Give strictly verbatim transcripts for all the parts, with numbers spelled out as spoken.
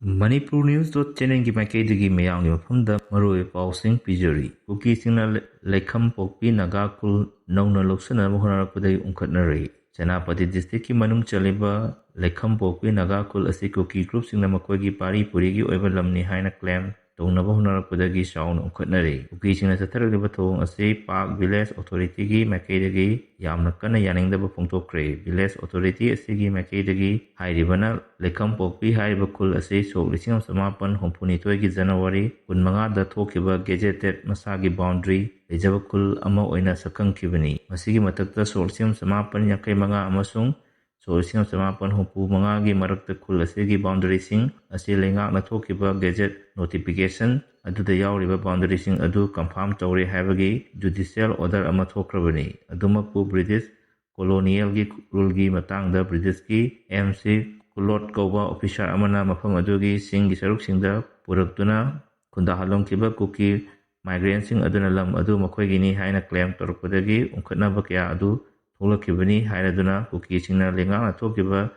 Manipur News dot channelꯒꯤ ꯃꯥꯏꯀꯩꯗꯒꯤ ꯃꯌꯥꯝꯒꯤ ꯃꯐꯝꯗ ꯃꯔꯨꯑꯣꯏꯕ ꯄꯥꯎꯁꯤꯡ ꯄꯤꯖꯔꯤ꯫ ꯀꯨꯀꯤꯁꯤꯡꯅ ꯂꯩ-, ꯂꯩꯈꯝ ꯄꯣꯛꯄꯤ ꯅꯥꯒꯥ ꯈꯨꯜ ꯅꯧꯅ ꯂꯧꯁꯤꯟꯅꯕ ꯍꯣꯠꯅꯔꯛꯄꯗꯒꯤ ꯎꯪꯈꯠꯅꯔꯤ꯫ ꯁꯦꯅꯥꯄꯇꯤ districtꯀꯤ ꯃꯅꯨꯡ ꯆꯜꯂꯤꯕ ꯂꯩꯈꯝ ꯄꯣꯛꯄꯤ ꯅꯥꯒꯥ ꯈꯨꯜ ꯑꯁꯤ ꯀꯨꯀꯤ groupꯁꯤꯡꯅ ꯃꯈꯣꯏꯒꯤ ꯄꯥꯔꯤ ꯄꯨꯔꯤꯒꯤ ꯑꯣꯏꯕ ꯂꯝꯅꯤ ꯍꯥꯏꯅ claim ꯇꯧꯅꯕ ꯍꯣꯠꯅꯔꯛꯄꯗꯒꯤ ꯆꯥꯎꯅ ꯎꯪꯈꯠꯅꯔꯤ꯫ ꯀꯨꯀꯤꯁꯤꯡꯅ ꯆꯠꯊꯔꯛꯂꯤꯕ ꯊꯧꯑꯣꯡ ꯑꯁꯤ ꯄꯥꯛ village authorityꯒꯤ ꯃꯥꯏꯀꯩꯗꯒꯤ ꯌꯥꯝꯅ ꯀꯟꯅ ꯌꯥꯅꯤꯡꯗꯕ ꯐꯣꯡꯗꯣꯛꯈ꯭ꯔꯦ꯫ Village authority ꯑꯁꯤꯒꯤ ꯃꯥꯏꯀꯩꯗꯒꯤ ꯍꯥꯏꯔꯤꯕꯅ ꯂꯩꯈꯝ ꯄꯣꯛꯄꯤ ꯍꯥꯏꯔꯤꯕ ꯈꯨꯜ ꯑꯁꯤ ꯁꯣꯛ ꯂꯤꯁꯤꯡ ꯑꯃ ꯆꯃꯥꯄꯟ ꯍꯨꯝꯐꯨꯅꯤꯊꯣꯏꯒꯤ January ꯀꯨꯟꯃꯉꯥꯗ ꯊꯣꯛꯈꯤꯕ gazetted ꯃꯁꯥꯒꯤ boundary ꯂꯩꯖꯕ ꯈꯨꯜ ꯑꯃ ꯑꯣꯏꯅ ꯁꯛꯈꯪꯈꯤꯕꯅꯤ꯫ ꯃꯁꯤꯒꯤ ꯃꯊꯛꯇ ꯁꯣꯛ ꯂꯤꯁꯤꯡ ꯑꯃ ꯆꯃꯥꯄꯟ ꯌꯥꯡꯈꯩ ꯃꯉꯥ ꯑꯃꯁꯨꯡ ꯁꯣꯛ ꯂꯤꯁꯤꯡ ꯑꯃ ꯆꯃꯥꯄꯟ ꯍꯨꯝꯐꯨ ꯃꯉꯥꯒꯤ ꯃꯔꯛꯇ ꯈꯨꯜ ꯑꯁꯤꯒꯤ boundaryꯁꯤꯡ ꯑꯁꯤ ꯂꯩꯉꯥꯛꯅ ꯊꯣꯛꯈꯤꯕ gazette notification ꯑꯗꯨꯗ ꯌꯥꯎꯔꯤꯕ boundaryꯁꯤꯡ ꯑꯗꯨ confirm ꯇꯧꯔꯦ ꯍꯥꯏꯕꯒꯤ judicial order ꯑꯃ ꯊꯣꯛꯈ꯭ꯔꯕꯅꯤ꯫ ꯑꯗꯨꯃꯛꯄꯨ British colonialꯒꯤ ruleꯒꯤ ꯃꯇꯥꯡꯗ Britishꯀꯤ M C Cullott ꯀꯧꯕ officer ꯑꯃꯅ ꯃꯐꯝ ꯑꯗꯨꯒꯤ ꯆꯤꯡꯒꯤ ꯁꯔꯨꯛꯁꯤꯡꯗ ꯄꯨꯔꯛꯇꯨꯅ ꯈꯨꯟꯗꯥꯍꯜꯂꯝꯈꯤꯕ ꯀꯨꯀꯤ migrantꯁꯤꯡ ꯑꯗꯨꯅ ꯂꯝ ꯑꯗꯨ ꯃꯈꯣꯏꯒꯤꯅꯤ ꯍꯥꯏꯅ claim ꯇꯧꯔꯛꯄꯗꯒꯤ ꯎꯪꯈꯠꯅꯕ ꯀꯌꯥ ꯑꯗꯨ ꯊꯣꯛꯂꯛꯈꯤꯕꯅꯤ ꯍꯥꯏꯔꯗꯨꯅ ꯀꯨꯀꯤꯁꯤꯡꯅ ꯂꯩꯉꯥꯛꯅ ꯊꯣꯛꯈꯤꯕ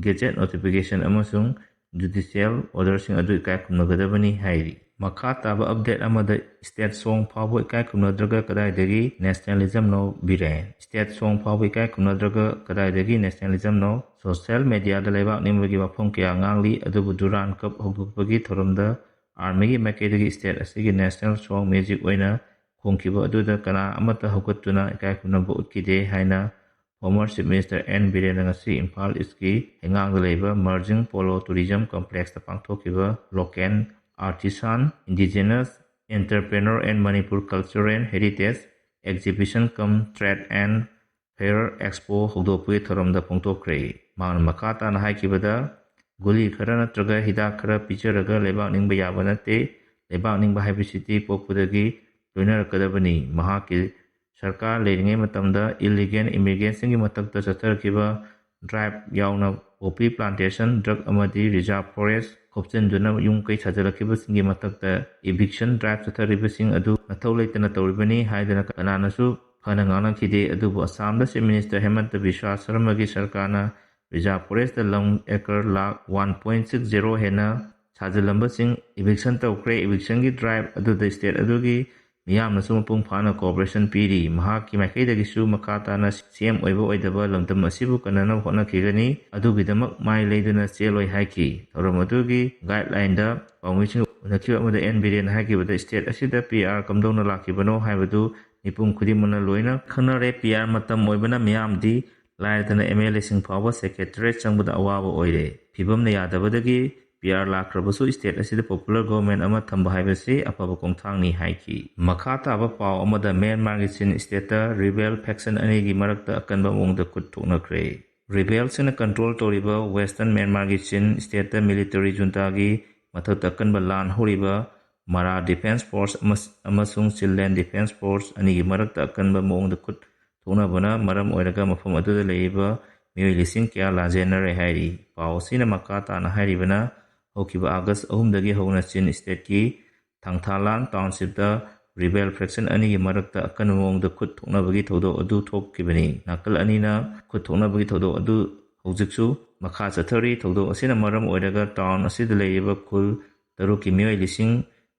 gazette notification ꯑꯃꯁꯨꯡ judicial orderꯁꯤꯡ ꯑꯗꯨ ꯏꯀꯥꯏ ꯈꯨꯝꯅꯒꯗꯕꯅꯤ ꯍꯥꯏꯔꯤ꯫ ꯃꯈꯥ ꯇꯥꯕ update ꯑꯃꯗ state song ꯐꯥꯎꯕ ꯏꯀꯥꯏ ꯈꯨꯝꯅꯗ꯭ꯔꯒ ꯀꯗꯥꯏꯗꯒꯤ nationalismꯅꯣ ꯕꯤꯔꯦꯟ? State song ꯐꯥꯎꯕ ꯏꯀꯥꯏ ꯈꯨꯝꯅꯗ꯭ꯔꯒ ꯀꯗꯥꯏꯗꯒꯤ nationalismꯅꯣ? Social mediaꯗ ꯂꯩꯕꯥꯛ ꯅꯤꯡꯕꯒꯤ ꯋꯥꯐꯝ ꯀꯌꯥ ꯉꯥꯡꯂꯤ, ꯑꯗꯨꯕꯨ Durand Cup ꯍꯧꯗꯣꯛꯄꯒꯤ ꯊꯧꯔꯝꯗ armyꯒꯤ ꯃꯥꯏꯀꯩꯗꯒꯤ state ꯑꯁꯤꯒꯤ national song music ꯑꯣꯏꯅ ꯈꯣꯡꯈꯤꯕ ꯑꯗꯨꯗ ꯀꯅꯥ ꯑꯃꯠꯇ ꯍꯧꯒꯠꯇꯨꯅ ꯏꯀꯥꯏ ꯈꯨꯝꯅꯕ ꯎꯠꯈꯤꯗꯦ ꯍꯥꯏꯅ former Chief Minister N ꯕꯤꯔꯦꯟꯅ ꯉꯁꯤ ꯏꯝꯐꯥꯜ ꯏꯁꯀꯤ ꯍꯩꯉꯥꯡꯗ ꯂꯩꯕ Marjing Polo Tourism Complexꯇ ꯄꯥꯡꯊꯣꯛꯈꯤꯕ Local Artisan, Indigenous Entrepreneur and Manipur Culture and Heritage Exhibition cum Trade and Fair Expo ꯍꯧꯗꯣꯛꯄꯒꯤ ꯊꯧꯔꯝꯗ ꯐꯣꯡꯗꯣꯛꯈ꯭ꯔꯦ꯫ ꯃꯍꯥꯛꯅ ꯃꯈꯥ ꯇꯥꯅ ꯍꯥꯏꯈꯤꯕꯗ, ꯒꯨꯂꯤ ꯈꯔ ꯅꯠꯇ꯭ꯔꯒ ꯍꯤꯗꯥꯛ ꯈꯔ ꯄꯤꯖꯔꯒ ꯂꯩꯕꯥꯛ ꯅꯤꯡꯕ ꯌꯥꯕ ꯅꯠꯇꯦ꯫ ꯂꯩꯕꯥꯛ ꯅꯤꯡꯕ ꯍꯥꯏꯕꯁꯤꯗꯤ ꯄꯣꯛꯄꯗꯒꯤ ꯂꯣꯏꯅꯔꯛꯀꯗꯕꯅꯤ꯫ ꯃꯍꯥꯛꯀꯤ ꯁꯔꯀꯥꯔ ꯂꯩꯔꯤꯉꯩ ꯃꯇꯝꯗ illegal immigrantꯁꯤꯡꯒꯤ ꯃꯊꯛꯇ ꯆꯠꯊꯔꯛꯈꯤꯕ drive ꯌꯥꯎꯅ poppy plantation, drug ꯑꯃꯗꯤ reserve forest ꯈꯣꯞꯆꯤꯟꯗꯨꯅ ꯌꯨꯝ ꯀꯩ ꯁꯥꯖꯤꯜꯂꯛꯈꯤꯕꯁꯤꯡꯒꯤ ꯃꯊꯛꯇ eviction drive ꯆꯠꯊꯔꯤꯕꯁꯤꯡ ꯑꯗꯨ ꯃꯊꯧ ꯂꯩꯇꯅ ꯇꯧꯔꯤꯕꯅꯤ ꯍꯥꯏꯗꯨꯅ ꯀꯅꯥꯅꯁꯨ ꯐꯅ ꯉꯥꯡꯅꯈꯤꯗꯦ꯫ ꯑꯗꯨꯕꯨ ꯑꯁꯥꯝꯗ Chief Minister ꯍꯦꯃꯟꯇ ꯕꯤꯁ꯭ꯋꯥ ꯁꯔꯃꯒꯤ ꯁꯔꯀꯥꯔꯅ ꯔꯤꯖꯥꯔꯚ ꯐꯣꯔꯦꯁꯇ ꯂꯝ acre lakh one point six zero ꯍꯦꯟꯅ ꯁꯥꯖꯤꯜꯂꯝꯕꯁꯤꯡ ꯏꯚꯤꯛꯁꯟ ꯇꯧꯈ꯭ꯔꯦ꯫ ꯏꯚꯤꯛꯁꯟꯒꯤ ꯗ꯭ꯔꯥꯏꯚ ꯑꯗꯨꯗ ꯁ꯭ꯇꯦꯠ ꯑꯗꯨꯒꯤ ꯃꯤꯌꯥꯝꯅꯁꯨ ꯃꯄꯨꯡ ꯐꯥꯅ ꯀꯣꯑꯣꯄꯔꯦꯁꯟ ꯄꯤꯔꯤ꯫ ꯃꯍꯥꯛꯀꯤ ꯃꯥꯏꯀꯩꯗꯒꯤꯁꯨ ꯃꯈꯥ ꯇꯥꯅ ꯁꯤ ꯑꯦꯝ ꯑꯣꯏꯕ ꯑꯣꯏꯗꯕ ꯂꯝꯗꯝ ꯑꯁꯤꯕꯨ ꯀꯟꯅꯅꯕ ꯍꯣꯠꯅꯈꯤꯒꯅꯤ꯫ ꯑꯗꯨꯒꯤꯗꯃꯛ ꯃꯥꯏ ꯂꯩꯗꯨꯅ ꯆꯦꯜꯂꯣꯏ ꯍꯥꯏꯈꯤ꯫ ꯊꯧꯔꯝ ꯑꯗꯨꯒꯤ ꯒꯥꯏꯗꯂꯥꯏꯟꯗ ꯄꯥꯎꯃꯤꯁꯤꯡ ꯎꯅꯈꯤꯕ ꯑꯃꯗ ꯑꯦꯟ ꯕꯤꯔꯦꯟꯅ ꯍꯥꯏꯈꯤꯕꯗ ꯁ꯭ꯇꯦꯠ ꯑꯁꯤꯗ ꯄꯤ ꯑꯥꯔ ꯀꯝꯗꯧꯅ ꯂꯥꯛꯈꯤꯕꯅꯣ ꯍꯥꯏꯕꯗꯨ ꯃꯤꯄꯨꯝ ꯈꯨꯗꯤꯡꯃꯛꯅ ꯂꯣꯏꯅ ꯈꯪꯅꯔꯦ꯫ ꯄꯤ ꯑꯥꯔ ꯃꯇꯝ ꯑꯣꯏꯕꯅ ꯃꯤꯌꯥꯝꯗꯤ ꯂꯥꯏꯔꯗꯅ ꯑꯦꯝ ꯑꯦꯜ ꯑꯦꯁꯤꯡ ꯐꯥꯎꯕ ꯁꯦꯀ꯭ꯔꯦꯇꯔꯤꯌꯦꯠ ꯆꯪꯕꯗ ꯑꯋꯥꯕ ꯑꯣꯏꯔꯦ꯫ ꯐꯤꯕꯝꯅ ꯌꯥꯗꯕꯗꯒꯤ ꯄꯤ ꯑꯥꯔ ꯂꯥꯛꯈ꯭ꯔꯕꯁꯨ ꯁ꯭ꯇꯦꯠ ꯑꯁꯤꯗ ꯄꯣꯄꯨꯂꯔ ꯒꯣꯚꯔꯟꯃꯦꯟꯠ ꯑꯃ ꯊꯝꯕ ꯍꯥꯏꯕꯁꯤ ꯑꯐꯕ ꯈꯣꯡꯊꯥꯡꯅꯤ ꯍꯥꯏꯈꯤ꯫ ꯃꯈꯥ ꯇꯥꯕ ꯄꯥꯎ ꯑꯃꯗ ꯃ꯭ꯌꯥꯟꯃꯥꯔꯒꯤ ꯆꯤꯟ ꯁ꯭ꯇꯦꯠꯇ ꯔꯤꯕꯦꯜ ꯐꯦꯛꯁꯟ ꯑꯅꯤꯒꯤ ꯃꯔꯛꯇ ꯑꯀꯟꯕ ꯃꯑꯣꯡꯗ ꯈꯨꯠ ꯊꯣꯛꯅꯈ꯭ꯔꯦ꯫ ꯔꯤꯕꯦꯜꯁꯤꯡꯅ ꯀꯟꯇ꯭ꯔꯣꯜ ꯇꯧꯔꯤꯕ ꯋꯦꯁꯇꯔꯟ ꯃ꯭ꯌꯥꯟꯃꯥꯔꯒꯤ ꯆꯤꯟ ꯁ꯭ꯇꯦꯠꯇ ꯃꯤꯂꯤꯇꯔꯤ ꯖꯨꯟꯇꯥꯒꯤ ꯃꯊꯛꯇ ꯑꯀꯟꯕ ꯂꯥꯟ ꯍꯧꯔꯤꯕ ꯃꯔꯥ ꯗꯤꯐꯦꯟꯁ ꯐꯣꯔꯁ ꯑꯃꯁ-, ꯑꯃꯁꯨꯡ ꯆꯤꯜꯂꯦꯟ ꯗꯤꯐꯦꯟꯁ ꯐꯣꯔꯁ ꯑꯅꯤꯒꯤ ꯃꯔꯛꯇ ꯑꯀꯟꯕ ꯃꯑꯣꯡꯗ ꯈꯨꯠ ꯊꯣꯛꯅꯕꯅ ꯃꯔꯝ ꯑꯣꯏꯔꯒ ꯃꯐꯝ ꯑꯗꯨꯗ ꯂꯩꯔꯤꯕ ꯃꯤꯑꯣꯏ ꯂꯤꯁꯤꯡ ꯀꯌꯥ ꯂꯥꯟꯖꯦꯟꯅꯔꯦ ꯍꯥꯏꯔꯤ꯫ ꯄꯥꯎ ꯑꯁꯤꯅ ꯃꯈꯥ ꯇꯥꯅ ꯍꯥꯏꯔꯤꯕꯅ, ꯍꯧꯈꯤꯕ ꯑꯥꯒꯁ ꯑꯍꯨꯝꯗꯒꯤ ꯍꯧꯅ ꯆꯤꯟ ꯁ꯭ꯇꯦꯠꯀꯤ ꯊꯥꯡꯊꯥꯂꯥꯟ ꯇꯥꯎꯟꯁꯤꯞꯇ ꯔꯤꯕꯦꯜ ꯐ꯭ꯔꯦꯛꯁꯟ ꯑꯅꯤꯒꯤ ꯃꯔꯛꯇ ꯑꯀꯟꯕ ꯃꯑꯣꯡꯗ ꯈꯨꯠ ꯊꯣꯛꯅꯕꯒꯤ ꯊꯧꯗꯣꯛ ꯑꯗꯨ ꯊꯣꯛꯈꯤꯕꯅꯤ꯫ ꯅꯥꯀꯜ ꯑꯅꯤꯅ ꯈꯨꯠ ꯊꯣꯛꯅꯕꯒꯤ ꯊꯧꯗꯣꯛ ꯑꯗꯨ ꯍꯧꯖꯤꯛꯁꯨ ꯃꯈꯥ ꯆꯠꯊꯔꯤ꯫ ꯊꯧꯗꯣꯛ ꯑꯁꯤꯅ ꯃꯔꯝ ꯑꯣꯏꯔꯒ ꯇꯥꯎꯟ ꯑꯁꯤꯗ ꯂꯩꯔꯤꯕ ꯈꯨꯜ ꯇꯔꯨꯛꯀꯤ ꯃꯤꯑꯣꯏ ꯂꯤꯁꯤꯡ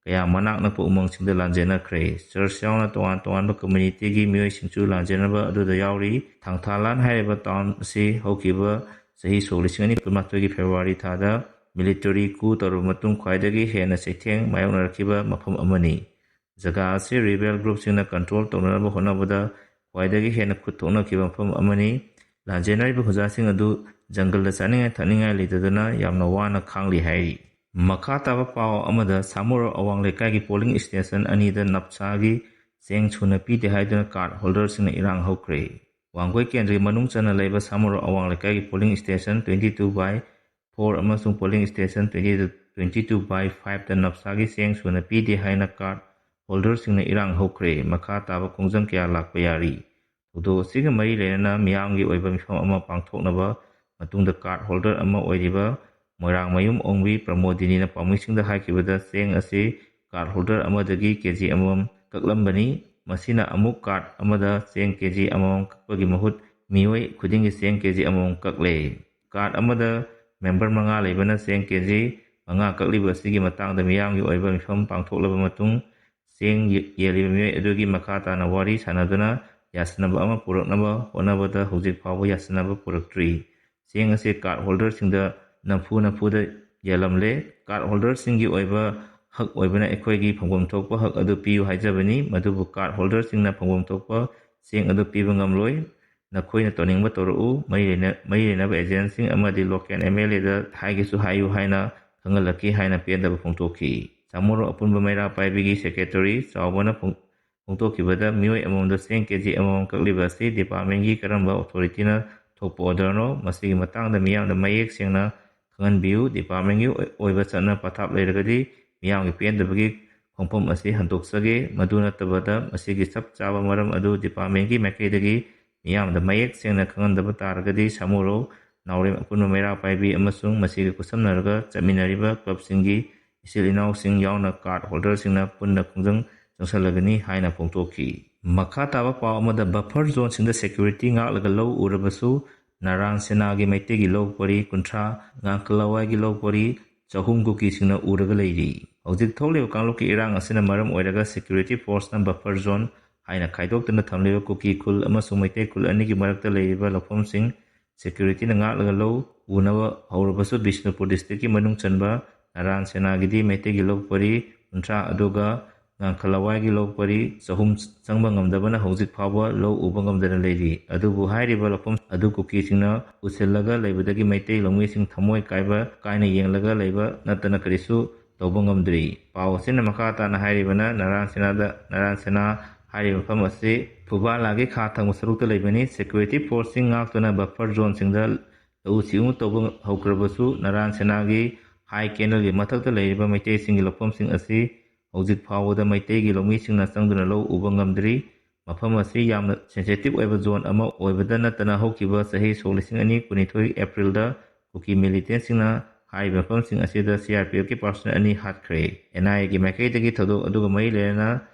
ꯀꯌꯥ ꯃꯅꯥꯛ ꯅꯛꯄ ꯎꯃꯪꯁꯤꯡꯗ ꯂꯥꯟꯖꯦꯟꯅꯈ꯭ꯔꯦ꯫ ꯆꯔꯆ ꯌꯥꯎꯅ ꯇꯣꯉꯥꯟ ꯇꯣꯉꯥꯟꯕ ꯀꯝꯃ꯭ꯌꯨꯅꯤꯇꯤꯒꯤ ꯃꯤꯑꯣꯏꯁꯤꯡꯁꯨ ꯂꯥꯟꯖꯦꯟꯅꯕ ꯑꯗꯨꯗ ꯌꯥꯎꯔꯤ꯫ ꯊꯥꯡꯊꯥꯂꯥꯟ ꯍꯥꯏꯔꯤꯕ ꯇꯥꯎꯟ ꯑꯁꯤ ꯍꯧꯈꯤꯕ ꯆꯍꯤ ꯁꯣꯛ ꯂꯤꯁꯤꯡ ꯑꯅꯤ ꯀꯨꯟꯃꯥꯊꯣꯏꯒꯤ ꯐꯦꯕ꯭ꯔꯨꯋꯥꯔꯤ ꯊꯥꯗ ꯃꯤꯂꯤꯇꯔꯤ ꯀꯨ ꯇꯧꯔꯕ ꯃꯇꯨꯡ ꯈ꯭ꯋꯥꯏꯗꯒꯤ ꯍꯦꯟꯅ ꯆꯩꯊꯦꯡ ꯃꯥꯌꯣꯛꯅꯔꯛꯈꯤꯕ ꯃꯐꯝ ꯑꯃꯅꯤ꯫ ꯖꯒꯥ ꯑꯁꯤ ꯔꯤꯕꯦꯜ ꯒ꯭ꯔꯨꯞꯁꯤꯡꯅ ꯀꯟꯇ꯭ꯔꯣꯜ ꯇꯧꯅꯅꯕ ꯍꯣꯠꯅꯕꯗ ꯈ꯭ꯋꯥꯏꯗꯒꯤ ꯍꯦꯟꯅ ꯈꯨꯠ ꯊꯣꯛꯅꯈꯤꯕ ꯃꯐꯝ ꯑꯃꯅꯤ꯫ ꯂꯥꯟꯖꯦꯟꯅꯔꯤꯕ ꯈꯨꯖꯥꯁꯤꯡ ꯑꯗꯨ ꯖꯪꯒꯜꯗ ꯆꯥꯅꯤꯡꯉꯥꯏ ꯊꯛꯅꯤꯡꯉꯥꯏ ꯂꯩꯇꯗꯨꯅ ꯌꯥꯝꯅ ꯋꯥꯅ ꯈꯥꯡꯂꯤ ꯍꯥꯏꯔꯤ꯫ ꯃꯈꯥ ꯇꯥꯕ ꯄꯥꯎ ꯑꯃꯗ, ꯁꯥꯃꯨꯔꯣ ꯑꯋꯥꯡ ꯂꯩꯀꯥꯏꯒꯤ ꯄꯣꯂꯤꯡ ꯁ꯭ꯇꯦꯁꯟ ꯑꯅꯤꯗ ꯅꯞꯁꯥꯒꯤ ꯆꯦꯡ ꯁꯨꯅ ꯄꯤꯗꯦ ꯍꯥꯏꯗꯨꯅ ꯀꯥꯔꯗ ꯍꯣꯜꯗꯔꯁꯤꯡꯅ ꯏꯔꯥꯡ ꯍꯧꯈ꯭ꯔꯦ꯫ ꯋꯥꯡꯒꯣꯏ ꯀꯦꯟꯗ꯭ꯔꯒꯤ ꯃꯅꯨꯡ ꯆꯟꯅ ꯂꯩꯕ ꯁꯥꯃꯨꯔꯣ ꯑꯋꯥꯡ ꯂꯩꯀꯥꯏꯒꯤ polling station twenty two by four ꯑꯃꯁꯨꯡ polling station twenty, twenty two by fiveꯇ ꯅꯞꯁꯥꯒꯤ ꯆꯦꯡ ꯁꯨꯅ ꯄꯤꯗꯦ ꯍꯥꯏꯅ ꯀꯥꯔꯗ ꯍꯣꯜꯗꯔꯁꯤꯡꯅ ꯏꯔꯥꯡ ꯍꯧꯈ꯭ꯔꯦ꯫ ꯃꯈꯥ ꯇꯥꯕ ꯈꯣꯡꯖꯪ ꯀꯌꯥ ꯂꯥꯛꯄ ꯌꯥꯔꯤ꯫ ꯊꯧꯗꯣꯛ ꯑꯁꯤꯒ ꯃꯔꯤ ꯂꯩꯅꯅ ꯃꯤꯌꯥꯝꯒꯤ ꯑꯣꯏꯕ ꯃꯤꯐꯝ ꯑꯃ ꯄꯥꯡꯊꯣꯛꯅꯕ ꯃꯇꯨꯡꯗ ꯀꯥꯔꯗ ꯍꯣꯜꯗꯔ ꯑꯃ ꯑꯣꯏꯔꯤꯕ ꯃꯣꯏꯔꯥꯡꯃꯌꯨꯝ ꯑꯣꯡꯕꯤ ꯄ꯭ꯔꯃꯣꯗꯤꯅꯤꯅ ꯄꯥꯎꯃꯤꯁꯤꯡꯗ ꯍꯥꯏꯈꯤꯕꯗ ꯆꯦꯡ ꯑꯁꯤ ꯀꯥꯔꯗ ꯍꯣꯜꯗꯔ ꯑꯃꯗꯒꯤ ꯀꯦ ꯖꯤ ꯑꯃꯃꯝ ꯀꯛꯂꯝꯕꯅꯤ꯫ ꯃꯁꯤꯅ ꯑꯃꯨꯛ ꯀꯥꯔꯗ ꯑꯃꯗ ꯆꯦꯡ ꯀꯦ ꯖꯤ ꯑꯃꯃꯝ ꯀꯛꯄꯒꯤ ꯃꯍꯨꯠ ꯃꯤꯑꯣꯏ ꯈꯨꯗꯤꯡꯒꯤ ꯆꯦꯡ ꯀꯦ ꯖꯤ ꯑꯃꯃꯝ ꯀꯛꯂꯦ꯫ ꯀꯥꯔꯠ ꯑꯃꯗ ꯃꯦꯝꯕꯔ ꯃꯉꯥ ꯂꯩꯕꯅ ꯆꯦꯡ ꯀꯦ ꯖꯤ ꯃꯉꯥ ꯀꯛꯂꯤꯕ ꯑꯁꯤꯒꯤ ꯃꯇꯥꯡꯗ ꯃꯤꯌꯥꯝꯒꯤ ꯑꯣꯏꯕ ꯃꯤꯐꯝ ꯄꯥꯡꯊꯣꯛꯂꯕ ꯃꯇꯨꯡ, ꯆꯦꯡ ꯌꯦ-, ꯌꯦꯜꯂꯤꯕ ꯃꯤꯑꯣꯏ ꯑꯗꯨꯒꯤ ꯃꯈꯥ ꯇꯥꯅ ꯋꯥꯔꯤ ꯁꯥꯟꯅꯗꯨꯅ ꯌꯥꯁꯤꯟꯅꯕ ꯑꯃ ꯄꯨꯔꯛꯅꯕ ꯍꯣꯠꯅꯕꯗ ꯍꯧꯖꯤꯛ ꯐꯥꯎꯕ ꯌꯥꯁꯤꯟꯅꯕ ꯄꯨꯔꯛꯇ꯭ꯔꯤ꯫ ꯆꯦꯡ ꯑꯁꯤ ꯀꯥꯔꯠ ꯍꯣꯜꯗꯔꯁꯤꯡꯗ ꯅꯝꯐꯨ ꯅꯝꯐꯨꯗ ꯌꯦꯜꯂꯝꯂꯦ꯫ ꯀꯥꯔꯠ ꯍꯣꯜꯗꯔꯁꯤꯡꯒꯤ ꯑꯣꯏꯕ ꯍꯛ ꯑꯣꯏꯕꯅ ꯑꯩꯈꯣꯏꯒꯤ ꯐꯪꯐꯝ ꯊꯣꯛꯄ ꯍꯛ ꯑꯗꯨ ꯄꯤꯌꯨ ꯍꯥꯏꯖꯕꯅꯤ, ꯃꯗꯨꯕꯨ ꯀꯥꯔꯠ ꯍꯣꯜꯗꯔꯁꯤꯡꯅ ꯐꯪꯐꯝ ꯊꯣꯛꯄ ꯆꯦꯡ ꯑꯗꯨ ꯄꯤꯕ ꯉꯝꯂꯣꯏ꯫ ꯅꯈꯣꯏꯅ ꯇꯧꯅꯤꯡꯕ ꯇꯧꯔꯛꯎ, ꯃꯔꯤ ꯂꯩꯅ-, ꯃꯔꯤ ꯂꯩꯅꯕ ꯑꯦꯖꯦꯟꯁꯤꯡ ꯑꯃꯗꯤ ꯂꯣꯀꯦꯜ ꯑꯦꯝ ꯑꯦꯜ ꯑꯦꯗ ꯍꯥꯏꯒꯦꯁꯨ ꯍꯥꯏꯌꯨ ꯍꯥꯏꯅ ꯈꯪꯍꯜꯂꯛꯈꯤ ꯍꯥꯏꯅ ꯄꯦꯟꯗꯕ ꯐꯣꯡꯗꯣꯛꯈꯤ꯫ ꯁꯥꯃꯨꯔꯣ ꯑꯄꯨꯟꯕ ꯃꯩꯔꯥ ꯄꯥꯏꯕꯤꯒꯤ ꯁꯦꯀ꯭ꯔꯦꯇꯔꯤ ꯆꯥꯎꯕꯅ ꯐꯣꯡ-, ꯐꯣꯡꯗꯣꯛꯈꯤꯕꯗ ꯃꯤꯑꯣꯏ ꯑꯃꯃꯝꯗ ꯆꯦꯡ ꯀꯦ ꯖꯤ ꯑꯃꯃꯝ ꯀꯛꯂꯤꯕ ꯑꯁꯤ ꯗꯤꯄꯥꯔꯠꯃꯦꯟꯒꯤ ꯀꯔꯝꯕ ꯑꯣꯊꯣꯔꯤꯇꯤꯅ ꯊꯣꯛꯄ ꯑꯣꯔꯗꯔꯅꯣ? ꯃꯁꯤꯒꯤ ꯃꯇꯥꯡꯗ ꯃꯤꯌꯥꯝꯗ ꯃꯌꯦꯛ ꯁꯦꯡꯅ ꯈꯪꯍꯟꯕꯤꯌꯨ꯫ ꯗꯤꯄꯥꯔꯠꯃꯦꯟꯒꯤ ꯑꯣꯏ-, ꯑꯣꯏꯕ ꯆꯠꯅ ꯄꯊꯥꯞ ꯂꯩꯔꯒꯗꯤ ꯃꯤꯌꯥꯝꯒꯤ ꯄꯦꯟꯗꯕꯒꯤ ꯈꯣꯡꯐꯝ ꯑꯁꯤ ꯍꯟꯗꯣꯛꯆꯒꯦ꯫ ꯃꯗꯨ ꯅꯠꯇꯕꯗ ꯃꯁꯤꯒꯤ ꯆꯞ ꯆꯥꯕ ꯃꯔꯝ ꯑꯗꯨ ꯗꯤꯄꯥꯔꯠꯃꯦꯟꯒꯤ ꯃꯥꯏꯀꯩꯗꯒꯤ ꯃꯤꯌꯥꯝꯗ ꯃꯌꯦꯛ ꯁꯦꯡꯅ ꯈꯪꯍꯟꯗꯕ ꯇꯥꯔꯒꯗꯤ ꯁꯥꯃꯨꯔꯧ ꯅꯥꯎꯔꯦꯝ ꯑꯄꯨꯟꯕ ꯃꯩꯔꯥ ꯄꯥꯏꯕꯤ ꯑꯃꯁꯨꯡ ꯃꯁꯤꯒ ꯈꯨꯠꯁꯝꯅꯔꯒ ꯆꯠꯃꯤꯟꯅꯔꯤꯕ ꯀ꯭ꯂꯕꯁꯤꯡꯒꯤ ꯏꯆꯤꯜ ꯏꯅꯥꯎꯁꯤꯡ ꯌꯥꯎꯅ ꯀꯥꯔꯠ ꯍꯣꯜꯗꯔꯁꯤꯡꯅ ꯄꯨꯟꯅ ꯈꯣꯡꯖꯪ ꯆꯪꯁꯤꯜꯂꯒꯅꯤ ꯍꯥꯏꯅ ꯐꯣꯡꯗꯣꯛꯈꯤ꯫ ꯃꯈꯥ ꯇꯥꯕ ꯄꯥꯎ ꯑꯃꯗ, ꯕꯐꯔ ꯖꯣꯟꯁꯤꯡꯗ ꯁꯦꯀ꯭ꯌꯨꯔꯤꯇꯤ ꯉꯥꯛꯂꯒ ꯂꯧ ꯎꯔꯕꯁꯨ ꯅꯥꯔꯥꯟ ꯁꯦꯅꯥꯒꯤ ꯃꯩꯇꯩꯒꯤ ꯂꯧ ꯄꯔꯤ ꯀꯨꯟꯊ꯭ꯔꯥ, ꯉꯥꯡꯈꯂꯋꯥꯏꯒꯤ ꯂꯧ ꯄꯔꯤ ꯆꯍꯨꯝ ꯀꯨꯀꯤꯁꯤꯡꯅ ꯎꯔꯒ ꯂꯩꯔꯤ꯫ ꯍꯧꯖꯤꯛ ꯊꯣꯛꯂꯤꯕ ꯀꯥꯡꯂꯨꯞꯀꯤ ꯏꯔꯥꯡ ꯑꯁꯤꯅ ꯃꯔꯝ ꯑꯣꯏꯔꯒ ꯁꯦꯀ꯭ꯌꯨꯔꯤꯇꯤ ꯐꯣꯔꯁꯅ ꯕꯐꯔ ꯖꯣꯟ ꯍꯥꯏꯅ ꯈꯥꯏꯗꯣꯛꯇꯨꯅ ꯊꯝꯂꯤꯕ ꯀꯨꯀꯤ ꯈꯨꯜ ꯑꯃꯁꯨꯡ ꯃꯩꯇꯩ ꯈꯨꯜ ꯑꯅꯤꯒꯤ ꯃꯔꯛꯇ ꯂꯩꯔꯤꯕ ꯂꯧꯐꯝꯁꯤꯡ ꯁꯦꯀ꯭ꯌꯨꯔꯤꯇꯤꯅ ꯉꯥꯛꯂꯒ ꯂꯧ ꯎꯅꯕ ꯍꯧꯔꯕꯁꯨ ꯕꯤꯁꯅꯨꯄꯨꯔ ꯗꯤꯁꯇ꯭ꯔꯤꯛꯀꯤ ꯃꯅꯨꯡ ꯆꯟꯕ ꯅꯥꯔꯥꯟ ꯁꯦꯅꯥꯒꯤꯗꯤ ꯃꯩꯇꯩꯒꯤ ꯂꯧ ꯄꯔꯤ ꯀꯨꯟꯊ꯭ꯔꯥ ꯑꯗꯨꯒ ꯉꯥꯡꯈꯂꯋꯥꯏꯒꯤ ꯂꯧ ꯄꯔꯤ ꯆꯍꯨꯝ ꯆꯪꯕ ꯉꯝꯗꯕꯅ ꯍꯧꯖꯤꯛ ꯐꯥꯎꯕ ꯂꯧ ꯎꯕ ꯉꯝꯗꯅ ꯂꯩꯔꯤ꯫ ꯑꯗꯨꯕꯨ ꯍꯥꯏꯔꯤꯕ ꯂꯧꯐꯝ ꯑꯗꯨ ꯀꯨꯀꯤꯁꯤꯡꯅ ꯎꯁꯤꯜꯂꯒ ꯂꯩꯕꯗꯒꯤ ꯃꯩꯇꯩ ꯂꯧꯃꯤꯁꯤꯡ ꯊꯃꯣꯏ ꯀꯥꯏꯕ, ꯀꯥꯏꯅ ꯌꯦꯡꯂꯒ ꯂꯩꯕ ꯅꯠꯇꯅ ꯀꯔꯤꯁꯨ ꯇꯧꯕ ꯉꯝꯗ꯭ꯔꯤ꯫ ꯄꯥꯎ ꯑꯁꯤꯅ ꯃꯈꯥ ꯇꯥꯅ ꯍꯥꯏꯔꯤꯕꯅ ꯅꯥꯔꯥꯟ ꯁꯦꯅꯥꯗ, ꯅꯥꯔꯥꯟ ꯁꯦꯅꯥ ꯍꯥꯏꯔꯤꯕ ꯃꯐꯝ ꯑꯁꯤ ꯐꯨꯕꯥꯂꯥꯒꯤ ꯈꯥ ꯊꯪꯕ ꯁꯔꯨꯛꯇ ꯂꯩꯕꯅꯤ꯫ ꯁꯦꯀ꯭ꯌꯨꯔꯤꯇꯤ ꯐꯣꯔꯁꯁꯤꯡ ꯉꯥꯛꯇꯨꯅ ꯕꯐꯔ ꯖꯣꯟꯁꯤꯡꯗ ꯂꯧꯎ ꯁꯤꯡꯎ ꯇꯧꯕ ꯍꯧꯈ꯭ꯔꯕꯁꯨ ꯅꯥꯔꯥꯟ ꯁꯦꯅꯥꯒꯤ ꯍꯥꯏ ꯀꯦꯅꯦꯜꯒꯤ ꯃꯊꯛꯇ ꯂꯩꯔꯤꯕ ꯃꯩꯇꯩꯁꯤꯡꯒꯤ ꯂꯧꯐꯝꯁꯤꯡ ꯑꯁꯤ ꯍꯧꯖꯤꯛ ꯐꯥꯎꯕꯗ ꯃꯩꯇꯩꯒꯤ ꯂꯧꯃꯤꯁꯤꯡꯅ ꯆꯪꯗꯨꯅ ꯂꯧ ꯎꯕ ꯉꯝꯗ꯭ꯔꯤ꯫ ꯃꯐꯝ ꯑꯁꯤ ꯌꯥꯝꯅ ꯁꯦꯟꯁꯤꯇꯤꯚ ꯑꯣꯏꯕ ꯖꯣꯟ ꯑꯃ ꯑꯣꯏꯕꯗ ꯅꯠꯇꯅ ꯍꯧꯈꯤꯕ ꯆꯍꯤ ꯁꯣꯛ ꯂꯤꯁꯤꯡ ꯑꯅꯤ ꯀꯨꯟꯅꯤꯊꯣꯏ ꯑꯦꯄ꯭ꯔꯤꯜꯗ ꯀꯨꯀꯤ ꯃꯤꯂꯤꯇꯦꯟꯁꯤꯡꯅ ꯍꯥꯏꯔꯤꯕ ꯃꯐꯝꯁꯤꯡ ꯑꯁꯤꯗ ꯁꯤ ꯑꯥꯔ ꯄꯤ ꯑꯦꯐꯀꯤ ꯄꯥꯔꯁꯣꯅꯦꯜ ꯑꯅꯤ ꯍꯥꯠꯈ꯭ꯔꯦ꯫ ꯑꯦꯟ ꯑꯥꯏ ꯑꯦꯒꯤ ꯃꯥꯏꯀꯩꯗꯒꯤ ꯊꯧꯗꯣꯛ ꯑꯗꯨꯒ ꯃꯔꯤ ꯂꯩꯅꯅ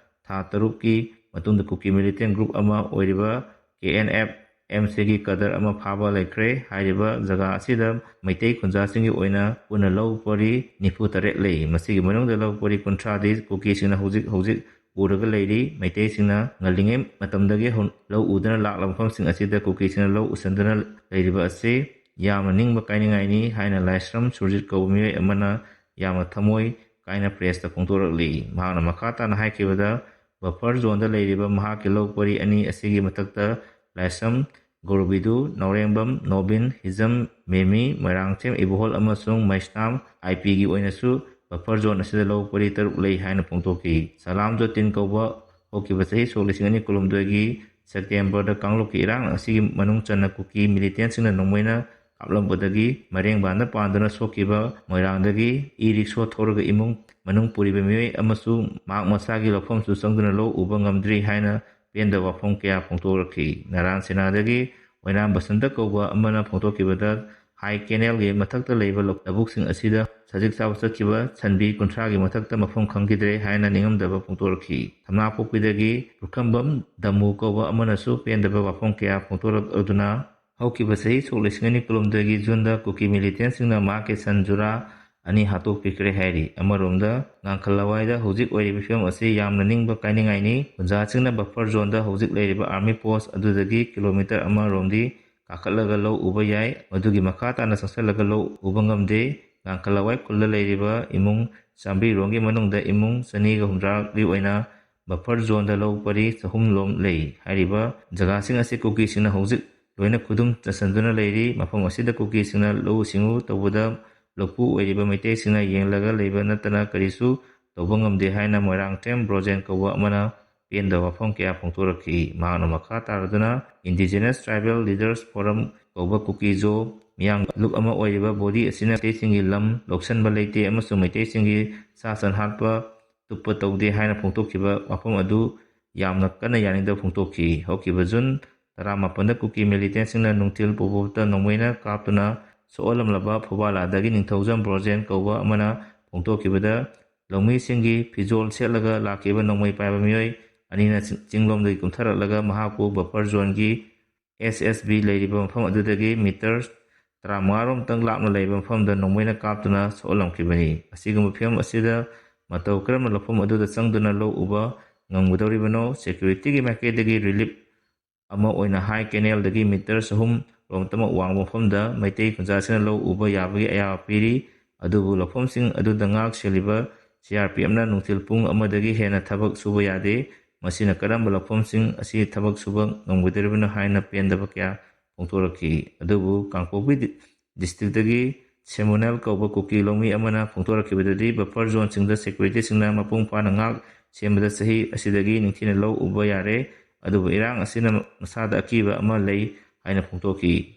ꯊꯥ ꯇꯔꯨꯛꯀꯤ ꯃꯇꯨꯡꯗ ꯀꯨꯀꯤ ꯃꯤꯂꯤꯇꯦꯟ ꯒ꯭ꯔꯨꯞ ꯑꯃ ꯑꯣꯏꯔꯤꯕ ꯀꯦ ꯑꯦꯟ ꯑꯦꯐ ꯑꯦꯝ ꯁꯤꯒꯤ ꯀꯗꯔ ꯑꯃ ꯐꯥꯕ ꯂꯩꯈ꯭ꯔꯦ꯫ ꯍꯥꯏꯔꯤꯕ ꯖꯒꯥ ꯑꯁꯤꯗ ꯃꯩꯇꯩ ꯈꯨꯟꯖꯥꯁꯤꯡꯒꯤ ꯑꯣꯏꯅ ꯄꯨꯟꯅ ꯂꯧ ꯄꯔꯤ ꯅꯤꯐꯨ ꯇꯔꯦꯠ ꯂꯩ꯫ ꯃꯁꯤꯒꯤ ꯃꯅꯨꯡꯗ ꯂꯧ ꯄꯔꯤ ꯀꯨꯟꯊ꯭ꯔꯥꯗꯤ ꯀꯨꯀꯤꯁꯤꯡꯅ ꯍꯧꯖꯤꯛ ꯍꯧꯖꯤꯛ ꯎꯔꯒ ꯂꯩꯔꯤ꯫ ꯃꯩꯇꯩꯁꯤꯡꯅ ꯉꯜꯂꯤꯉꯩ ꯃꯇꯝꯗꯒꯤ ꯍꯧ-, ꯂꯧ ꯎꯗꯨꯅ ꯂꯥꯛꯂꯕ ꯃꯐꯝꯁꯤꯡ ꯑꯁꯤꯗ ꯀꯨꯀꯤꯁꯤꯡꯅ ꯂꯧ ꯎꯁꯟꯗꯨꯅ ꯂꯩꯔꯤꯕ ꯑꯁꯤ ꯌꯥꯝꯅ ꯅꯤꯡꯕ ꯀꯥꯏꯅꯤꯡꯉꯥꯏꯅꯤ ꯍꯥꯏꯅ ꯂꯥꯏꯁ꯭ꯔꯝ ꯁꯨꯔꯖꯤꯠ ꯀꯧꯕ ꯃꯤꯑꯣꯏ ꯑꯃꯅ ꯌꯥꯝꯅ ꯊꯃꯣꯏ ꯀꯥꯏꯅ ꯄ꯭ꯔꯦꯁꯇ ꯐꯣꯡꯗꯣꯔꯛꯂꯤ꯫ ꯃꯍꯥꯛꯅ ꯃꯈꯥ ꯇꯥꯅ ꯍꯥꯏꯈꯤꯕꯗ, ꯕꯐꯔ ꯖꯣꯟꯗ ꯂꯩꯔꯤꯕ ꯃꯍꯥꯛꯀꯤ ꯂꯧ ꯄꯔꯤ ꯑꯅꯤ ꯑꯁꯤꯒꯤ ꯃꯊꯛꯇ ꯂꯥꯏꯁ꯭ꯔꯝ, ꯒꯣꯔꯕꯤꯗꯨ, ꯅꯥꯎꯔꯦꯝꯕꯝ, ꯅꯣꯕꯤꯟ, ꯍꯤꯖꯝ, ꯃꯦꯃꯤ, ꯃꯣꯏꯔꯥꯡꯊꯦꯝ, ꯏꯕꯣꯍꯣꯜ ꯑꯃꯁꯨꯡ ꯃꯩꯁꯅꯥꯝ ꯑꯥꯏ ꯄꯤꯒꯤ ꯑꯣꯏꯅꯁꯨ ꯕꯐꯔ ꯖꯣꯟ ꯑꯁꯤꯗ ꯂꯧ ꯄꯔꯤ ꯇꯔꯨꯛ ꯂꯩ ꯍꯥꯏꯅ ꯐꯣꯡꯗꯣꯛꯈꯤ꯫ ꯁꯂꯥꯝ ꯖꯣꯇꯤꯟ ꯀꯧꯕ ꯍꯧꯈꯤꯕ ꯆꯍꯤ ꯁꯣꯛ ꯂꯤꯁꯤꯡ ꯑꯅꯤ ꯀꯨꯟꯍꯨꯝꯗꯣꯏꯒꯤ ꯁꯦꯞꯇꯦꯝꯕꯔꯗ ꯀꯥꯡꯂꯨꯞꯀꯤ ꯏꯔꯥꯡ ꯑꯁꯤꯒꯤ ꯃꯅꯨꯡ ꯆꯟꯅ ꯀꯨꯀꯤ ꯃꯤꯂꯤꯇꯦꯟꯁꯤꯡꯅ ꯅꯣꯡꯃꯩꯅ ꯀꯥꯞꯂꯝꯕꯗꯒꯤ ꯃꯔꯦꯡꯕꯥꯟꯗ ꯄꯥꯟꯗꯨꯅ ꯁꯣꯛꯈꯤꯕ ꯃꯣꯏꯔꯥꯡꯗꯒꯤ ꯏ ꯔꯤꯛꯁꯣ ꯊꯧꯔꯒ ꯏꯃꯨꯡ ꯃꯅꯨꯡ ꯄꯨꯔꯤꯕ ꯃꯤꯑꯣꯏ ꯑꯃꯁꯨ ꯃꯍꯥꯛ ꯃꯁꯥꯒꯤ ꯂꯧꯐꯝꯁꯨ ꯆꯪꯗꯨꯅ ꯂꯧ ꯎꯕ ꯉꯝꯗ꯭ꯔꯤ ꯍꯥꯏꯅ ꯄꯦꯟꯗꯕ ꯋꯥꯐꯝ ꯀꯌꯥ ꯐꯣꯡꯗꯣꯔꯛꯈꯤ꯫ ꯅꯥꯔꯥꯟ ꯁꯦꯅꯥꯗꯒꯤ ꯑꯣꯏꯅꯥꯝ ꯕꯁꯟꯇ ꯀꯧꯕ ꯑꯃꯅ ꯐꯣꯡꯗꯣꯛꯈꯤꯕꯗ, ꯍꯥꯏ ꯀꯦꯅꯦꯜꯒꯤ ꯃꯊꯛꯇ ꯂꯩꯕ ꯂꯧ-, ꯂꯧꯕꯨꯛꯁꯤꯡ ꯑꯁꯤꯗ ꯁꯖꯤꯛ ꯆꯥꯕ ꯆꯠꯈꯤꯕ ꯁꯟꯕꯤ ꯀꯨꯟꯊ꯭ꯔꯥꯒꯤ ꯃꯊꯛꯇ ꯃꯐꯝ ꯈꯪꯈꯤꯗ꯭ꯔꯦ ꯍꯥꯏꯅ ꯅꯤꯡꯉꯝꯗꯕ ꯐꯣꯡꯗꯣꯔꯛꯈꯤ꯫ ꯊꯝꯅꯥꯄꯣꯛꯄꯤꯗꯒꯤ ꯄꯨꯈ꯭ꯔꯝꯕꯝ ꯗꯝꯃꯨ ꯀꯧꯕ ꯑꯃꯅꯁꯨ ꯄꯦꯟꯗꯕ ꯋꯥꯐꯝ ꯀꯌꯥ ꯐꯣꯡꯗꯣꯔꯛꯂꯗꯨꯅ, ꯍꯧꯈꯤꯕ ꯆꯍꯤ ꯁꯣꯛ ꯂꯤꯁꯤꯡ ꯑꯅꯤ ꯀꯨꯟꯍꯨꯝꯗꯣꯏꯒꯤ ꯖꯨꯟꯗ ꯀꯨꯀꯤ ꯃꯤꯂꯤꯇꯦꯟꯁꯤꯡꯅ ꯃꯍꯥꯛꯀꯤ ꯁꯟ ꯖꯨꯔꯥ ꯑꯅꯤ ꯍꯥꯠꯇꯣꯛꯄꯤꯈ꯭ꯔꯦ ꯍꯥꯏꯔꯤ꯫ ꯑꯃꯔꯣꯝꯗ, ꯉꯥꯡꯈꯜ ꯂꯋꯥꯏꯗ ꯍꯧꯖꯤꯛ ꯑꯣꯏꯔꯤꯕ ꯐꯤꯕꯝ ꯑꯁꯤ ꯌꯥꯝꯅ ꯅꯤꯡꯕ ꯀꯥꯏꯅꯤꯡꯉꯥꯏꯅꯤ꯫ ꯈꯨꯟꯖꯥꯁꯤꯡꯅ ꯕꯐꯔ ꯖꯣꯟꯗ ꯍꯧꯖꯤꯛ ꯂꯩꯔꯤꯕ ꯑꯥꯔꯃꯤ ꯄꯣꯁ ꯑꯗꯨꯗꯒꯤ ꯀꯤꯂꯣꯃꯤꯇꯔ ꯑꯃꯔꯣꯝꯗꯤ ꯀꯥꯈꯠꯂꯒ ꯂꯧ ꯎꯕ ꯌꯥꯏ꯫ ꯃꯗꯨꯒꯤ ꯃꯈꯥ ꯇꯥꯅ ꯆꯪꯁꯤꯜꯂꯒ ꯂꯧ ꯎꯕ ꯉꯝꯗꯦ꯫ ꯉꯥꯡꯈꯜ ꯂꯋꯥꯏ ꯈꯨꯜꯗ ꯂꯩꯔꯤꯕ ꯏꯃꯨꯡ ꯆꯥꯝꯃꯔꯤ ꯔꯣꯝꯒꯤ ꯃꯅꯨꯡꯗ ꯏꯃꯨꯡ ꯆꯅꯤꯒ ꯍꯨꯝꯗ꯭ꯔꯥꯒꯤ ꯑꯣꯏꯅ ꯕꯐꯔ ꯖꯣꯟꯗ ꯂꯧ ꯄꯔꯤ ꯆꯍꯨꯝ ꯂꯣꯝ ꯂꯩ꯫ ꯍꯥꯏꯔꯤꯕ ꯖꯒꯥꯁꯤꯡ ꯑꯁꯤ ꯀꯨꯀꯤꯁꯤꯡꯅ ꯍꯧꯖꯤꯛ ꯂꯣꯏꯅ ꯈꯨꯗꯨꯝ ꯆꯟꯁꯤꯟꯗꯨꯅ ꯂꯩꯔꯤ꯫ ꯃꯐꯝ ꯑꯁꯤꯗ ꯀꯨꯀꯤꯁꯤꯡꯅ ꯂꯧꯎ ꯁꯤꯡꯎ ꯇꯧꯕꯗ ꯂꯧꯄꯨ ꯑꯣꯏꯔꯤꯕ ꯃꯩꯇꯩꯁꯤꯡꯅ ꯌꯦꯡꯂꯒ ꯂꯩꯕ ꯅꯠꯇꯅ ꯀꯔꯤꯁꯨ ꯇꯧꯕ ꯉꯝꯗꯦ ꯍꯥꯏꯅ ꯃꯣꯏꯔꯥꯡꯊꯦꯝ ꯕ꯭ꯔꯣꯖꯦꯟ ꯀꯧꯕ ꯑꯃꯅ ꯄꯦꯟꯗꯕ ꯋꯥꯐꯝ ꯀꯌꯥ ꯐꯣꯡꯗꯣꯔꯛꯈꯤ꯫ ꯃꯍꯥꯛꯅ ꯃꯈꯥ ꯇꯥꯔꯗꯨꯅ Indigenous Tribal Leaders Forum ꯀꯧꯕ ꯀꯨꯀꯤꯖꯣ ꯃꯤꯌꯥꯝ ꯂꯨꯞ ꯑꯃ ꯑꯣꯏꯔꯤꯕ ꯕꯣꯗꯤ ꯑꯁꯤꯅ ꯃꯩꯇꯩꯁꯤꯡꯒꯤ ꯂꯝ ꯂꯧꯁꯤꯟꯕ ꯂꯩꯇꯦ ꯑꯃꯁꯨꯡ ꯃꯩꯇꯩꯁꯤꯡꯒꯤ ꯁꯥ ꯁꯟ ꯍꯥꯠꯄ ꯇꯨꯞꯄ ꯇꯧꯗꯦ ꯍꯥꯏꯅ ꯐꯣꯡꯗꯣꯛꯈꯤꯕ ꯋꯥꯐꯝ ꯑꯗꯨ ꯌꯥꯝꯅ ꯀꯟꯅ ꯌꯥꯅꯤꯡꯗꯕ ꯐꯣꯡꯗꯣꯛꯈꯤ꯫ ꯍꯧꯈꯤꯕ ꯖꯨꯟ ꯇꯔꯥꯃꯥꯄꯟꯗ ꯀꯨꯀꯤ ꯃꯤꯂꯤꯇꯦꯟꯁꯤꯡꯅ ꯅꯨꯡꯊꯤꯜ ꯄꯨꯕꯣꯞꯇ ꯅꯣꯡꯃꯩꯅ ꯀꯥꯞꯇꯨꯅ ꯁꯣꯛꯍꯜꯂꯝꯂꯕ ꯐꯨꯕꯥꯂꯥꯗꯒꯤ ꯅꯤꯡꯊꯧꯖꯝ ꯕ꯭ꯔꯣꯖꯦꯟ ꯀꯧꯕ ꯑꯃꯅ ꯐꯣꯡꯗꯣꯛꯈꯤꯕꯗ, ꯂꯧꯃꯤꯁꯤꯡꯒꯤ ꯐꯤꯖꯣꯜ ꯁꯦꯠꯂꯒ ꯂꯥꯛꯈꯤꯕ ꯅꯣꯡꯃꯩ ꯄꯥꯏꯕ ꯃꯤꯑꯣꯏ ꯑꯅꯤꯅ ꯆꯤꯡ-, ꯆꯤꯡꯂꯣꯝꯗꯒꯤ ꯀꯨꯝꯊꯔꯛꯂꯒ ꯃꯍꯥꯛꯄꯨ ꯕꯐꯔ ꯖꯣꯟꯒꯤ ꯑꯦꯁ ꯑꯦꯁ ꯕꯤ ꯂꯩꯔꯤꯕ ꯃꯐꯝ ꯑꯗꯨꯗꯒꯤ ꯃꯤꯇꯔ ꯇꯔꯥꯃꯉꯥ ꯔꯣꯝꯇꯪ ꯂꯥꯞꯅ ꯂꯩꯕ ꯃꯐꯝꯗ ꯅꯣꯡꯃꯩꯅ ꯀꯥꯞꯇꯨꯅ ꯁꯣꯛꯍꯜꯂꯝꯈꯤꯕꯅꯤ꯫ ꯑꯁꯤꯒꯨꯝꯕ ꯐꯤꯕꯝ ꯑꯁꯤꯗ ꯃꯇꯧ ꯀꯔꯝꯅ ꯂꯧꯐꯝ ꯑꯗꯨꯗ ꯆꯪꯗꯨꯅ ꯂꯧ ꯎꯕ ꯉꯝꯒꯗꯧꯔꯤꯕꯅꯣ? ꯁꯦꯀ꯭ꯌꯨꯔꯤꯇꯤꯒꯤ ꯃꯥꯏꯀꯩꯗꯒꯤ ꯔꯤꯂꯤꯐ ꯑꯃ ꯑꯣꯏꯅ ꯍꯥꯏ ꯀꯦꯅꯦꯜꯗꯒꯤ ꯃꯤꯇꯔ ꯆꯍꯨꯝ ꯔꯣꯝꯇꯃꯛ ꯋꯥꯡꯕ ꯃꯐꯝꯗ ꯃꯩꯇꯩ ꯈꯨꯟꯖꯥꯁꯤꯡꯅ ꯂꯧ ꯎꯕ ꯌꯥꯕꯒꯤ ꯑꯌꯥꯕ ꯄꯤꯔꯤ꯫ ꯑꯗꯨꯕꯨ ꯂꯧꯐꯝꯁꯤꯡ ꯑꯗꯨꯗ ꯉꯥꯛ ꯁꯦꯜꯂꯤꯕ ꯁꯤ ꯑꯥꯔ ꯄꯤ ꯑꯦꯐꯅ ꯅꯨꯡꯊꯤꯜ ꯄꯨꯡ ꯑꯃꯗꯒꯤ ꯍꯦꯟꯅ ꯊꯕꯛ ꯁꯨꯕ ꯌꯥꯗꯦ꯫ ꯃꯁꯤꯅ ꯀꯔꯝꯕ ꯂꯧꯐꯝꯁꯤꯡ ꯑꯁꯤ ꯊꯕꯛ ꯁꯨꯕ ꯉꯝꯒꯗꯧꯔꯤꯕꯅꯣ ꯍꯥꯏꯅ ꯄꯦꯟꯗꯕ ꯀꯌꯥ ꯐꯣꯡꯗꯣꯔꯛꯈꯤ꯫ ꯑꯗꯨꯕꯨ ꯀꯥꯡꯄꯣꯛꯄꯤ ꯗꯤ-, ꯗꯤꯁꯇ꯭ꯔꯤꯛꯇꯒꯤ ꯁꯦꯃꯨꯅꯦꯜ ꯀꯧꯕ ꯀꯨꯀꯤ ꯂꯧꯃꯤ ꯑꯃꯅ ꯐꯣꯡꯗꯣꯔꯛꯈꯤꯕꯗꯗꯤ, ꯕꯐꯔ ꯖꯣꯟꯁꯤꯡꯗ ꯁꯦꯀ꯭ꯌꯨꯔꯤꯇꯤꯁꯤꯡꯅ ꯃꯄꯨꯡ ꯐꯥꯅ ꯉꯥꯛ ꯁꯦꯝꯕꯗ ꯆꯍꯤ ꯑꯁꯤꯗꯒꯤ ꯅꯤꯡꯊꯤꯅ ꯂꯧ ꯎꯕ ꯌꯥꯔꯦ꯫ ꯑꯗꯨꯕꯨ ꯏꯔꯥꯡ ꯑꯁꯤꯅ ꯃꯁꯥꯗ ꯑꯀꯤꯕ ꯑꯃ ꯂꯩ ꯍꯥꯏꯅ ꯐꯣꯡꯗꯣꯛꯈꯤ꯫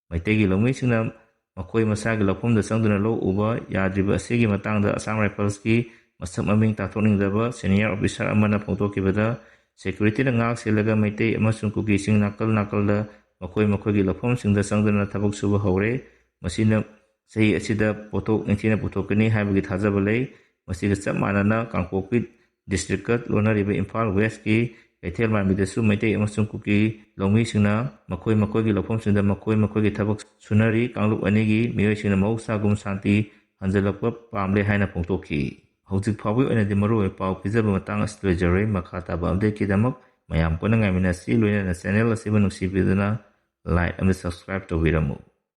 ꯃꯩꯇꯩꯒꯤ ꯂꯧꯃꯤꯁꯤꯡꯅ ꯃꯈꯣꯏ ꯃꯁꯥꯒꯤ ꯂꯧꯐꯝꯗ ꯆꯪꯗꯨꯅ ꯂꯧ ꯎꯕ ꯌꯥꯗ꯭ꯔꯤꯕ ꯑꯁꯤꯒꯤ ꯃꯇꯥꯡꯗ ꯑꯁꯥꯝ ꯔꯥꯏꯐꯜꯁꯀꯤ ꯃꯁꯛ ꯃꯃꯤꯡ ꯇꯥꯛꯊꯣꯛꯅꯤꯡꯗꯕ ꯁꯦꯅꯤꯌꯔ ꯑꯣꯐꯤꯁꯥꯔ ꯑꯃꯅ ꯐꯣꯡꯗꯣꯛꯈꯤꯕꯗ, ꯁꯦꯀ꯭ꯌꯨꯔꯤꯇꯤꯅ ꯉꯥꯛ ꯁꯦꯜꯂꯒ ꯃꯩꯇꯩ ꯑꯃꯁꯨꯡ ꯀꯨꯀꯤꯁꯤꯡ ꯅꯥꯀꯜ ꯅꯥꯀꯜꯗ ꯃꯈꯣꯏ ꯃꯈꯣꯏꯒꯤ ꯂꯧꯐꯝꯁꯤꯡꯗ ꯆꯪꯗꯨꯅ ꯊꯕꯛ ꯁꯨꯕ ꯍꯧꯔꯦ꯫ ꯃꯁꯤꯅ ꯆꯍꯤ ꯑꯁꯤꯗ ꯄꯣꯠꯊꯣꯛ ꯅꯤꯡꯊꯤꯅ ꯄꯨꯊꯣꯛꯀꯅꯤ ꯍꯥꯏꯕꯒꯤ ꯊꯥꯖꯕ ꯂꯩ꯫ ꯃꯁꯤꯒ ꯆꯞ ꯃꯥꯟꯅꯅ ꯀꯥꯡꯄꯣꯛꯄꯤ ꯗꯤꯁꯇ꯭ꯔꯤꯛꯀ ꯂꯣꯟꯅꯔꯤꯕ ꯏꯝꯐꯥꯜ ꯋꯦꯁꯀꯤ ꯀꯩꯊꯦꯜ ꯃꯥꯟꯕꯤꯗꯁꯨ ꯃꯩꯇꯩ ꯑꯃꯁꯨꯡ ꯀꯨꯀꯤ ꯂꯧꯃꯤꯁꯤꯡꯅ ꯃꯈꯣꯏ ꯃꯈꯣꯏꯒꯤ ꯂꯧꯐꯝꯁꯤꯡꯗ ꯃꯈꯣꯏ ꯃꯈꯣꯏꯒꯤ ꯊꯕꯛ ꯁꯨꯅꯔꯤ꯫ ꯀꯥꯡꯂꯨꯞ ꯑꯅꯤꯒꯤ ꯃꯤꯑꯣꯏꯁꯤꯡꯅ ꯃꯍꯧꯁꯥꯒꯨꯝ ꯁꯥꯟꯇꯤ ꯍꯟꯖꯤꯜꯂꯛꯄ ꯄꯥꯝꯂꯦ ꯍꯥꯏꯅ ꯐꯣꯡꯗꯣꯛꯈꯤ꯫ ꯍꯧꯖꯤꯛ ꯐꯥꯎꯕꯒꯤ ꯑꯣꯏꯅꯗꯤ ꯃꯔꯨꯑꯣꯏꯕ ꯄꯥꯎ ꯄꯤꯖꯕ ꯃꯇꯥꯡ ꯑꯁꯤꯗ ꯂꯣꯏꯖꯔꯣꯏ꯫ ꯃꯈꯥ ꯇꯥꯕ ꯑꯞꯗꯦꯠꯀꯤꯗꯃꯛ ꯃꯌꯥꯝ ꯄꯨꯟꯅ ꯉꯥꯏꯃꯤꯟꯅꯁꯤ, ꯂꯣꯏꯅꯅ ꯆꯦꯅꯦꯜ ꯑꯁꯤꯕꯨ ꯅꯨꯡꯁꯤꯕꯤꯗꯨꯅ ꯂꯥꯏꯛ ꯑꯃꯗꯤ ꯁꯕꯁꯀ꯭ꯔꯥꯏꯕ ꯇꯧꯕꯤꯔꯝꯃꯨ꯫